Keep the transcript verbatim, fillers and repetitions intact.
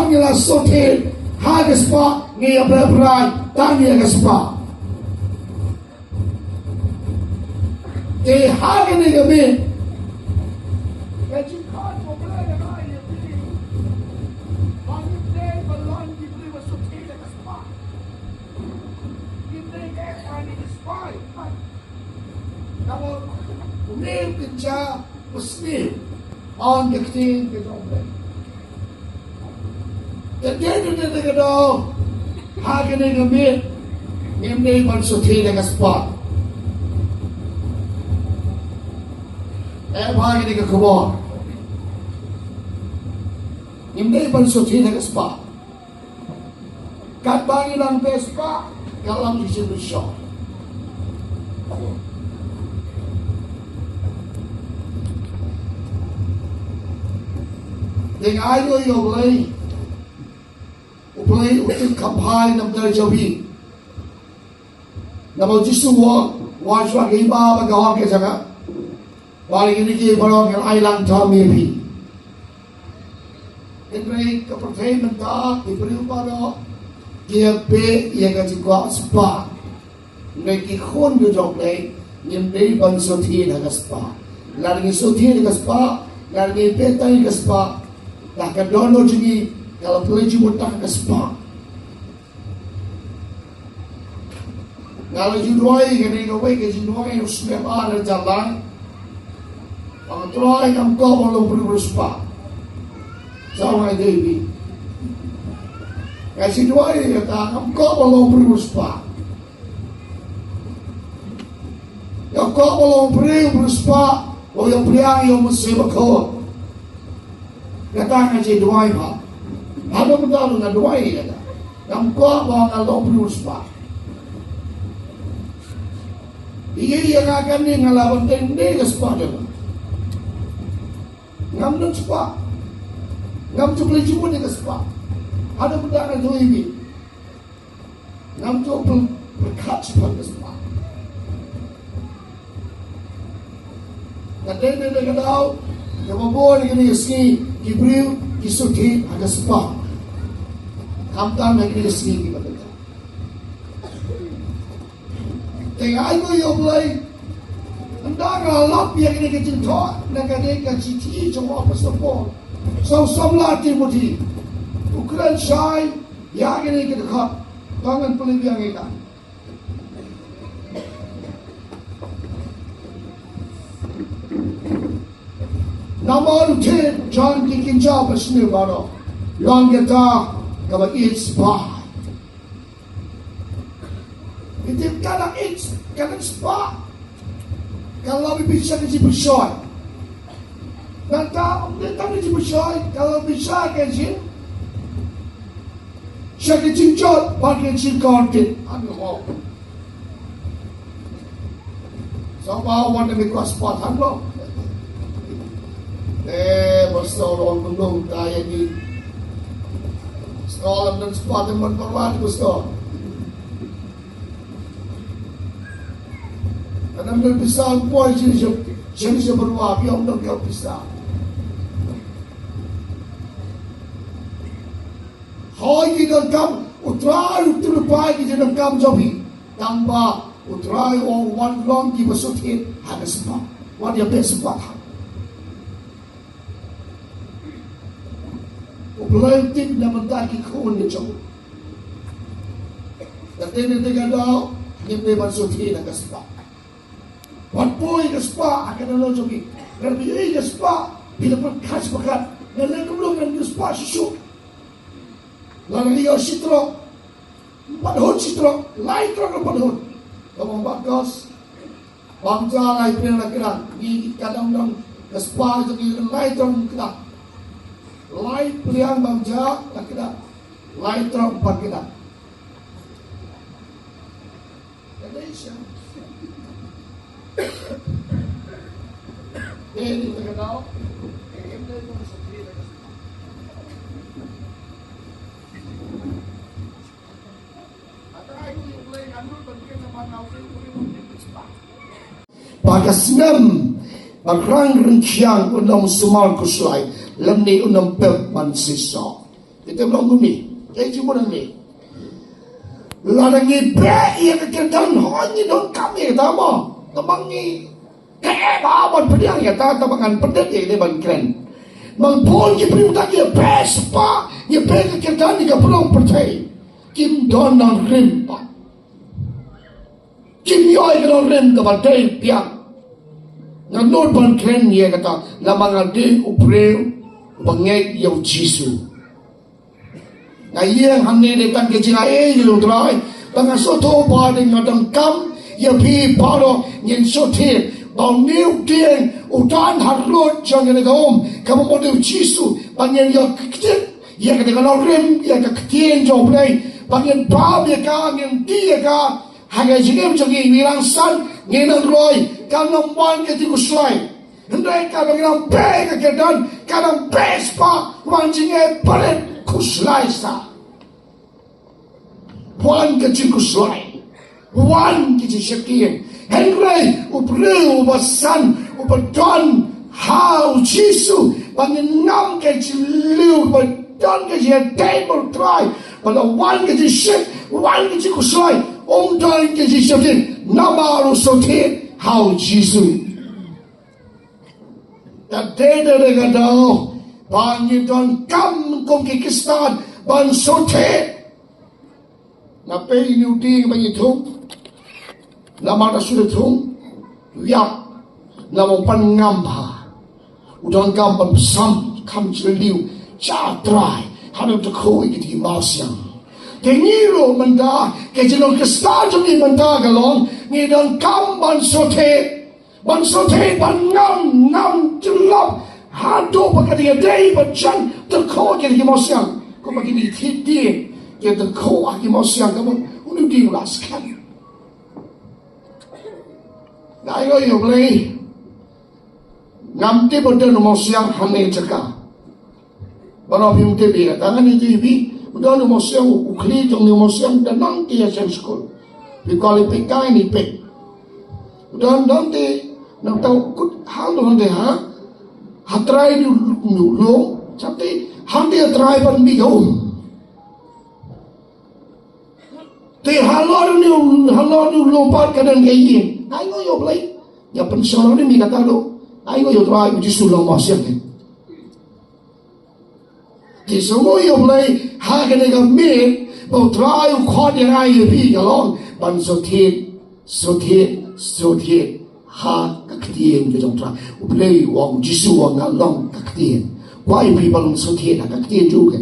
Ngi la sngewthuh ha ka spah, ngi ïa pynbrai tang ïa ka spah. Te ha kane ka miet, ka jingkhot U Blei ka ïa phi, ba ngim dei ban long ki briew ba sngewthuh ha ka spah. Ngim dei ban long ki spah. Namar u mih u kynja u sniew ong ka ktien ka jong U Blei. Te dei dei dei ka daw ha kane ka miet ngim dei ban sngewthuh da ka spah. Eh, ha kane ka khubor ngim dei ban sngewthuh da ka spah. Katba ngi nang beh spah, ka long shisha bishar. Te nga ai nguh ïa U Blei, U Blei u tip kham bha ïa ka mynsiem jong phi. Namar U Jisu u ong, wat shuwa ka hima bad ka hor ka jaka, ba kine ki baroh kin ai lang tam ïa phi. Hynrei ka pyrthei mynta, ki briew baroh ki ïa beh ïa ka jingkwah spah. Hynrei ki khun ki jong U Blei, ngim dei ban sngewthuh ha ka spah. Lada ngi sngewthuh ha ka spah, lada ngi beh tang ïa ka spah, la ka dohnud jong ngi ka la pynleit jingmut tang ha ka spah. Nga la ju duwai kane kawei ka jingduwai u snem ar hajar lai. Ong Trai, ngam kwah ban long briew briew spah. Sa ong ai dei bi. Nga ju duwai kata, ngam kwah ban long briew briew spah. Ngam kwah ban long briew briew spah. Ba ïa pyrshang ïa u Mynsiem Bakhuid. Kata nga ju duwai ba. Haduh mynta nga duwai kata. Ngam kwah ba nga long briew spah. Ïa ïa nga kane nga la ban teng ne ka spah de. Ngam don spah. Ngam ju pynleit jingmut ïa ka spah. Haduh mynta nga duwai bi. Ngam ju pyrkhat shaphang ka spah. Nga dei dei ka daw kaba bun ha kane ka sngi ki briew ki sngewthuh ha ka spah. Khamtam ha kane ka sngi kiba bun. Te nga ai nguh ïa U Blei. Ynda nga lap ïa kane ka jingthoh na kane ka shithi jong u Apostol Paul sha u samla Timothi, u kren shai ïa kane ka dkhot. Tang ngan pule biang ïa ka. Namar u thied jong ki kynja basniew baroh, long kata kaba ïeit spah. Ïeit, ka dang ïeit, ka dang spah. Ka long ïeit sha ka jingpyrshah. Nangta ym dei tang ka jingpyrshah, ka long ïeit sha ka jing, sha ka jingjot bad ka jingkordit. Amen. Sngewbha wan da me kwah spah than lo. Eh, pastor, wan kumno ta ïa ni. Pastor, lam don spah te mon parwa ni, pastor. Ka dang don pisa, poi sini sini sini parwa, phi ym don ka pisa. Hooid, ki donkam, U Trai u tip lypa ïa ki jingdonkam jong phi. Tangba U Trai u ong, wat long kiba sngewthuh ha ka spah. Wat ïa beh spah. U Blei u tip na bynta ki khun ki jong u. Te te te ka daw ngim dei ban sngewthuh ha ka spah. Wat poi ka spah ha ka dohnud jong phi. Lada phi ïohi ka spah, phi la pyrkhat shaphang, ngan leh kumno ngan ïoh spah shuh shuh. Lada ngi ïoh shi trok, pat hun shi trok, lai trok pat hun. Ka ong Bah Kos, bam ja lai pliang la kdang, ngi ka dang dang ka spah jong ngi lai trok kdang. Lai pliang bam ja la kdang. Lai trok pat kdang. Ba ka snem ba rang rynkiang un ym sumar khuslai lymne un ym pep ban shisha. Ite blong kumne. Ite mo dang ne. Lada ngi beh ïa ka kyrdan, hooid ngi donkam ïa kata mo. Tangba ngi ka eh ba ban pdiang ïa kata, tangba ngan pyndep ïa kata ban kren. Bun ki briew ta ki beh spah, ngi beh ka kyrdan ïa ka pynlong pyrthei. Kim don nongrim pat. Kim ïoh ïa ka nongrim kaba dei biang. Nga nud ban kren ïa kata namar nga dei u briew uba ngeit ïa u Jisu. Nga ïeng hangne dei tang ka jingaiei ïa u Trai ba nga sngewthuh ba dei, nga donkam ïa phi baroh ngin sngewthuh ba une u dieng u don harud jong kane ka um kaba mut u Jisu, ba ngin ïoh kjit ïa kata ka nongrim, ïa ka ktien jong U Blei, ba ngin bam ïa ka, ngin die ïa ka. Ha ka jingim jong ngi, ngi dang san, ngi nang roi, kan nang wan ka jingkhuslai. Hynrei kaba ngi nang beh ka kyrdan, kan nang beh spah, wan jingeh barit khuslai sa. Wan ka jingkhuslai, wan ka jingsheptieng. Hynrei u briew uba san, uba don ha u Jisu, ba ngin ngam ka jinglong, ba don ka jingïadei bad u Trai, ba la wan ka jingshit, wan ka jingkhuslai, um don ka jingsheptieng namar u sngewthuh ha u Jisu. Te dei, dei, dei ka daw ba ngi donkam kum ki Khristan ban sngewthuh. Nga peit ïa une u dieng ba ngi thung. Namar da shu da thung. Ïap. Namar u pan ngam bha. U donkam ban pynshai kham jylliew sha Trai. Haduh da khuid ïa ki mawsiang. Te ngi ruh mynta, ka jinglong Khristan jong ngi mynta ka long, ngi donkam ban sngewthuh. Ban sngewthuh, ban ngam, ngam jyllop. Haduh ba ka dei, dei ban jan, tyrkhu ïa ki mawsiang. Kumba ki dei thied dieng, ki tyrkhu ïa ki mawsiang, ka mut une u dieng u la skhem. Nga ainguh ïa U Blei. Ngam tip ba don u mawsiang hangne jaka. Baroh phim tip ïa ka, ngan ïathuh ïa phi. Don u mawsiang, u khlieh jong une u mawsiang, da nang te ïa Sunday school. Phi kwah leit peit, ngan ïa peit. Don, don te, nangta u kut hangto hangte ha. Ha trai une u, une u lum, sha te, hangte ha trai ban mih ka um. Te halor une u, halor une u lum pat ka don ka ïing. Nga ainguh ïa U Blei. Ïa pynshong ne mi kata ruh. Nga ainguh ïa U Trai, u Jisu long mawsiang. Te sngewbha ïa U Blei, ha kane ka miet, ba U Trai u khot ïa nga ïa phi ka long ban sngewthuh, sngewthuh, sngewthuh ha ka ktien ka jong U Trai. U Blei u ong, Jisu u ong nga long ka ktien. Kwah ïa phi ban long sngewthuh ha ka ktien jong u.